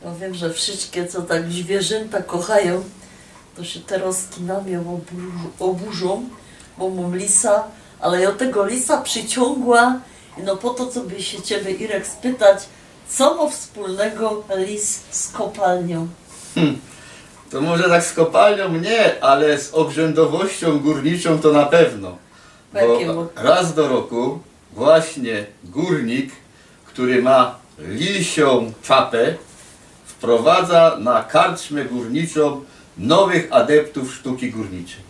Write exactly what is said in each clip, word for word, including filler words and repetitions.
No wiym, że wszyjske, co tak zwiyrzynta kochajōm, to sie terŏzki na mie ôbur-, ôburzōm, bo mōm lisa, ale jŏ tego lisa przyciōngła, no po to, coby sie ciebie, Irek, spytać, co mŏ wspōlnego lis z kopalniōm? Hm. To może tak z kopalniōm niy, ale z ôbrzędowościōm gōrniczōm to na pewno. Po jakimu? Bo rŏz do roku właśnie gōrnik, kery mŏ lisiōm czapã, wprowadza na karczmã gōrniczōm nowych adeptōw sztuki gōrniczyj.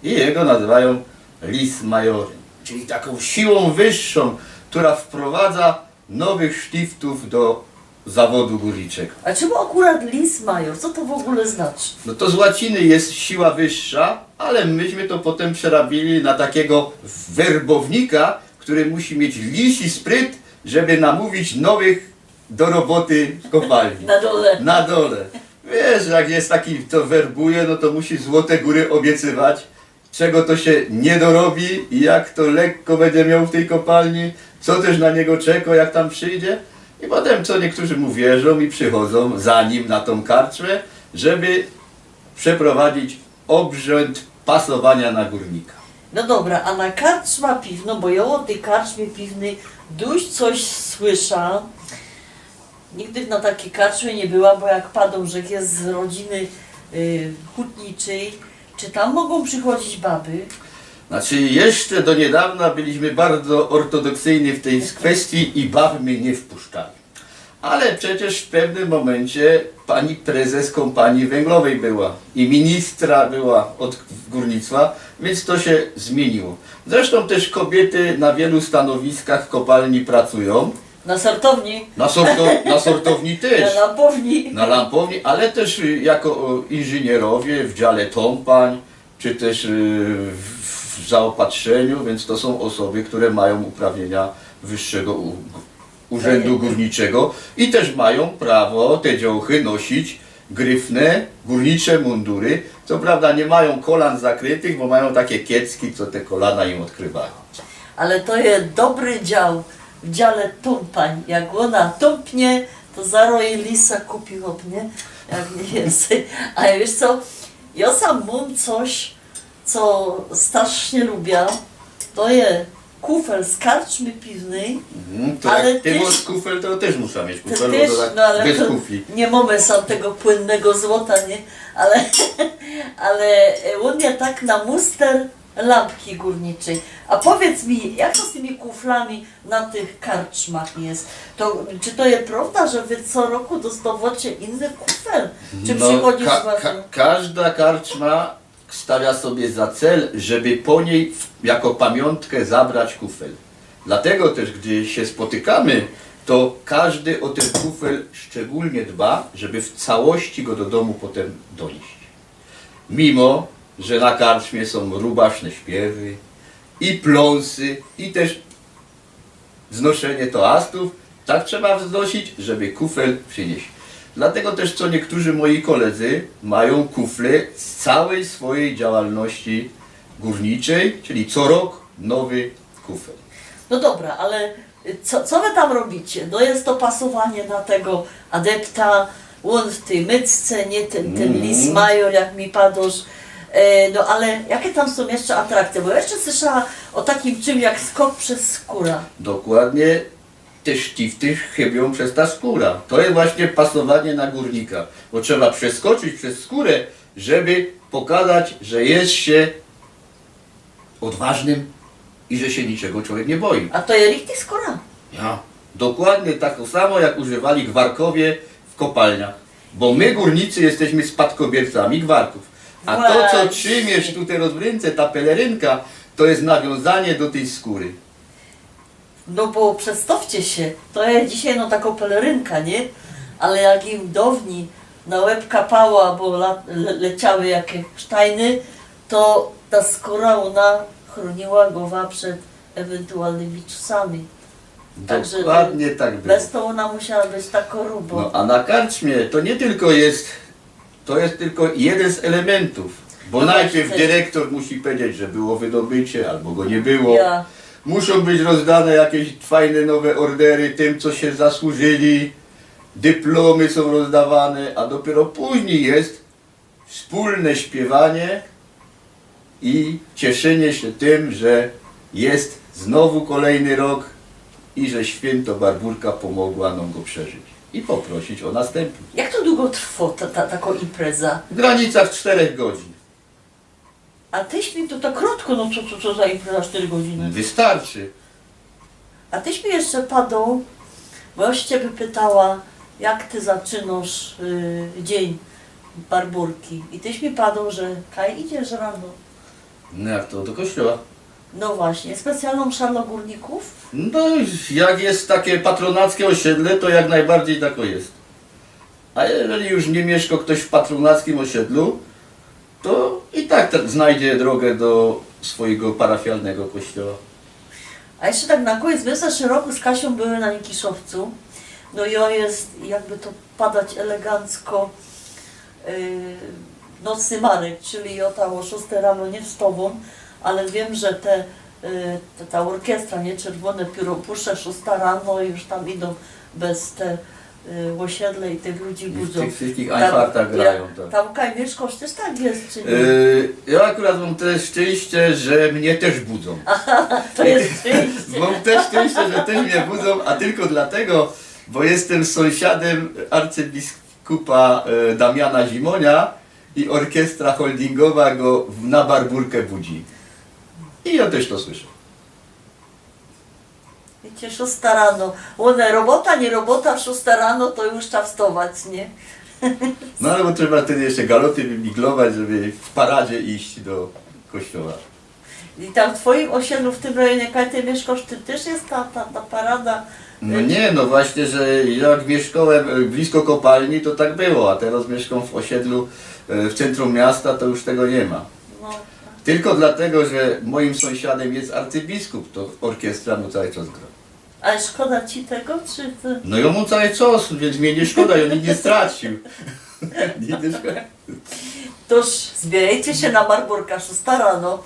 I jego nazywajōm lismajorym. Czyli takōm siłōm wyższōm, ketra wprowadza nowych sztiftōw do zawodu gōrniczego. A czymu akurat lismajor? Co to w ogōle znaczy? No to z łaciny je siła wyższa, ale myśmy to potym przerobiyli na takigo werbownika, kery musi mieć lisi spryt, żeby namōwić nowych do roboty w kopalni. Na dole. Na dole. Wiysz, jak je taki, co werbuje, no to musi złote gōry ôbiecywać, czego to sie niy dorobi i jak to lekko bydzie mioł w tyj kopalni, co tyż na niego czekŏ, jak tam przijdzie. I potym co niykorzy mu wierzōm i przichodzōm za nim na tōm karczmã, żeby przeprowadzić ôbrzęd pasowania na gōrnika. No dobra, a na karczma piwno, bo jŏ ô tyj karczmie piwnyj duś coś słysza. Nigdy na takij karczmie niy była, bo jak padōm, że je z rodziny, y, hutniczyj, czy tam mogōm przichodzić baby? Znaczy, jeszcze do niydŏwna byliśmy bardzo ôrtodoksyjni w tyj kwestii i baby my niy wpuszczali. Ale przecież w pewnym momencie pani prezes kompanii węglowej była i ministra była ôd gōrnictwa, więc to sie zmiyniło. Zresztōm tyż kobiyty na wielu stanowiskach w kopalni pracujōm. Na sortowni. Na sorto-, na sortowni tyż. Na lampowni. Na lampowni, ale tyż, y, jako, o, inżynierowie w dziale tōmpań, czy tyż, y, w, w zaopatrzeniu, więc to sōm ôsoby, ketre majōm uprawnienia wyższego u-, urzędu gōrniczego i tyż majōm prawo te dziołchy nosić, gryfne, gōrnicze mundury. Co prawda niy majōm kolan zakrytych, bo majōm takie kiecki, co te kolana im ôdkrywajōm. Ale to je dobry dział w dziale tōmpań. Jak ôna tōmpnie, to zarŏz lisa kupi ôd mie, jak niy wiyncyj. A wiysz co, jŏ sam mōm coś, co strasznie lubia, to je kufel z karczmy piwnyj. Mhm, to ale jak ty tyż mŏsz kufel, to tyż musza mieć kufel, bo tyż, to tak no ale bez to kufli. Niy mōmy sam tego płynnego złota, niy? Ale, ale, e, ôn je tak na muster lampki gōrniczyj. A powiydz mi, jak to z tymi kuflami na tych karczmach je? To, czy to je prŏwda, że wy co roku dostŏwŏcie inny kufel? Czy no, przichodzisz ka-, ka-, razem? Kŏżda karczma stawia sobie za cel, żeby po niej w-, jako pamiōntkã zabrać kufel. Dlatego tyż, gdy sie spotykamy, to kŏżdy ô tyn kufel szczegōlnie dba, żeby w całości go do dōmu potym dōniyś. Mimo że na karczmie sōm rubaszne śpiywy i plōnsy, i tyż znoszenie toastōw, tak trzeba wznosić, żeby kufel prziniyś. Dlatego tyż co niykorzy moji koledzy majōm kufle z cołkij swojij działalności gōrniczyj, czyli co rok nowy kufel. No dobra, ale co, co wy tam robicie? No je to pasowanie na tego adepta, ôn w tyj mycce, niy, tyn, tyn lis major, jak mi padŏsz. E, no ale jake tam sōm jeszcze atrakcje? Bo jŏ jeszcze słyszała ô takim czymś jak skok przez skōra. Dokładnie, te sztiyfty chybiōm przez ta skōra. To je właśnie pasowanie na gōrnika, bo trzeba przeskoczyć przez skōrã, żeby pokazać, że je sie ôdważnym i że sie niczego czowiek niy boi. A to je richtig skōra? Ja. Dokładnie tak samo, jak używali gwarkowie w kopalniach. Bo my, gōrnicy, jeżymy spadkobiercami gwarkōw. A to, co trzymiesz tu terŏz w rynce, ta pelerynka, to je nawiōnzanie do tyj skōry. No bo przedstŏwcie sie, to je dzisiej, no, takŏ pelerynka, niy? Ale jak im dŏwnij na łeb kapało, abo la-, le-, leciały jakie sztajny, to ta skōra, ôna chrōniła gowa przed ewentualnymi czusami. Dokładnie tak było. Także bez to ôna musiała być takŏ rubŏ. No, a na karczmie to niy tylko je, to je tylko jedyn z elementōw. Bo no najpierw właśnie dyrektor musi pedzieć, że było wydobycie, abo go niy było. Ja. Muszōm być rozdane jakeś fajne nowe ordery tym, co sie zasłużyli. dyplomy sōm rozdawane, a dopiyro pōźnij je wspōlne śpiywanie i cieszynie sie tym, że je znowu kolejny rok i że świynto Barbōrka pōmogła nōm go przeżyć. I poprosić ô nastympny. Jak to dugo trwŏ, ta, ta, takŏ impreza? W granicach sztyrech godzin. A tyś mi to tak krōtko, no co, co, co za impreza, sztyry godziny? Wystarczy. A tyś mi jeszcze padōł, bo jŏ sie ciebie pytała, jak ty zaczynŏsz y, dziyń Barbōrki. I tyś mi padōł, że kaj idziesz rano. No jak to, do kościoła? No właśnie, specjalnōm mszą do gōrnikōw? No, jak je take patronackie ôsiedle, to jak nojbardzij tako je. A jeżyli już niy miyszkŏ ftoś w patronackim ôsiedlu, to i tak te- znojdzie drogã do swojego parafialnego kościoła. A jeszcze tak na kōniec, my w zeszłym roku z Kasiōm były na Nikiszowcu. No i to je, jakby to padać elegancko, yy, nocny marek, czyli jŏ tam ô szōstej rano niy wstŏwōm, ale wiym, że te, yy, ta, ta ôrkiestra, niy? Czerwōne piōrōpusze, szōsta rano już tam idōm bez te y, ôsiedle i tych ludzi budzōm. W tych wszystkich Einfartach grają, tak. Tam kaj miyszkŏsz, tyż tak je, czy niy? Y, jŏ akurat mōm te szczyńście, że mie tyż budzōm. To je szczyńście. Mōm te szczyńście, że tyż mie budzōm, a tylko dlatego, bo jestym sōmsiadym arcybiskupa y, Damiana Zimōnia i ôrkiestra holdingowa go w- na Barbōrkã budzi. I jŏ tyż to słyszōm. Wiycie, szōsta rano. Ône, robota, niy robota, szōsta rano to już trzeba wstŏwać, niy? No ale bo trzeba wtedy jeszcze galopy wybiglować, żeby w paradzie iść do kościoła. I tam w twojim ôsiedlu, w tym rejonie, kaj ty miyszkŏsz, ty tyż je ta, ta, ta parada? No niy, no właśnie, że jak miyszkŏłem y, blisko kopalni, to tak było, a teroz miyszkōm w ôsiedlu y, w centrum miasta, to już tego niy ma. No. Tylko dlatego, że mojim sōmsiadym je arcybiskup, to ôrkiestra mu cołki czas gra. Ale szkoda ci tego, czy ty... No jŏ mu cołki czas, wiync mie niy szkoda, jŏ nic niy straciōł. Nic niy szkoda. Toż zbierejcie sie na Barbōrkã, szōsta rano.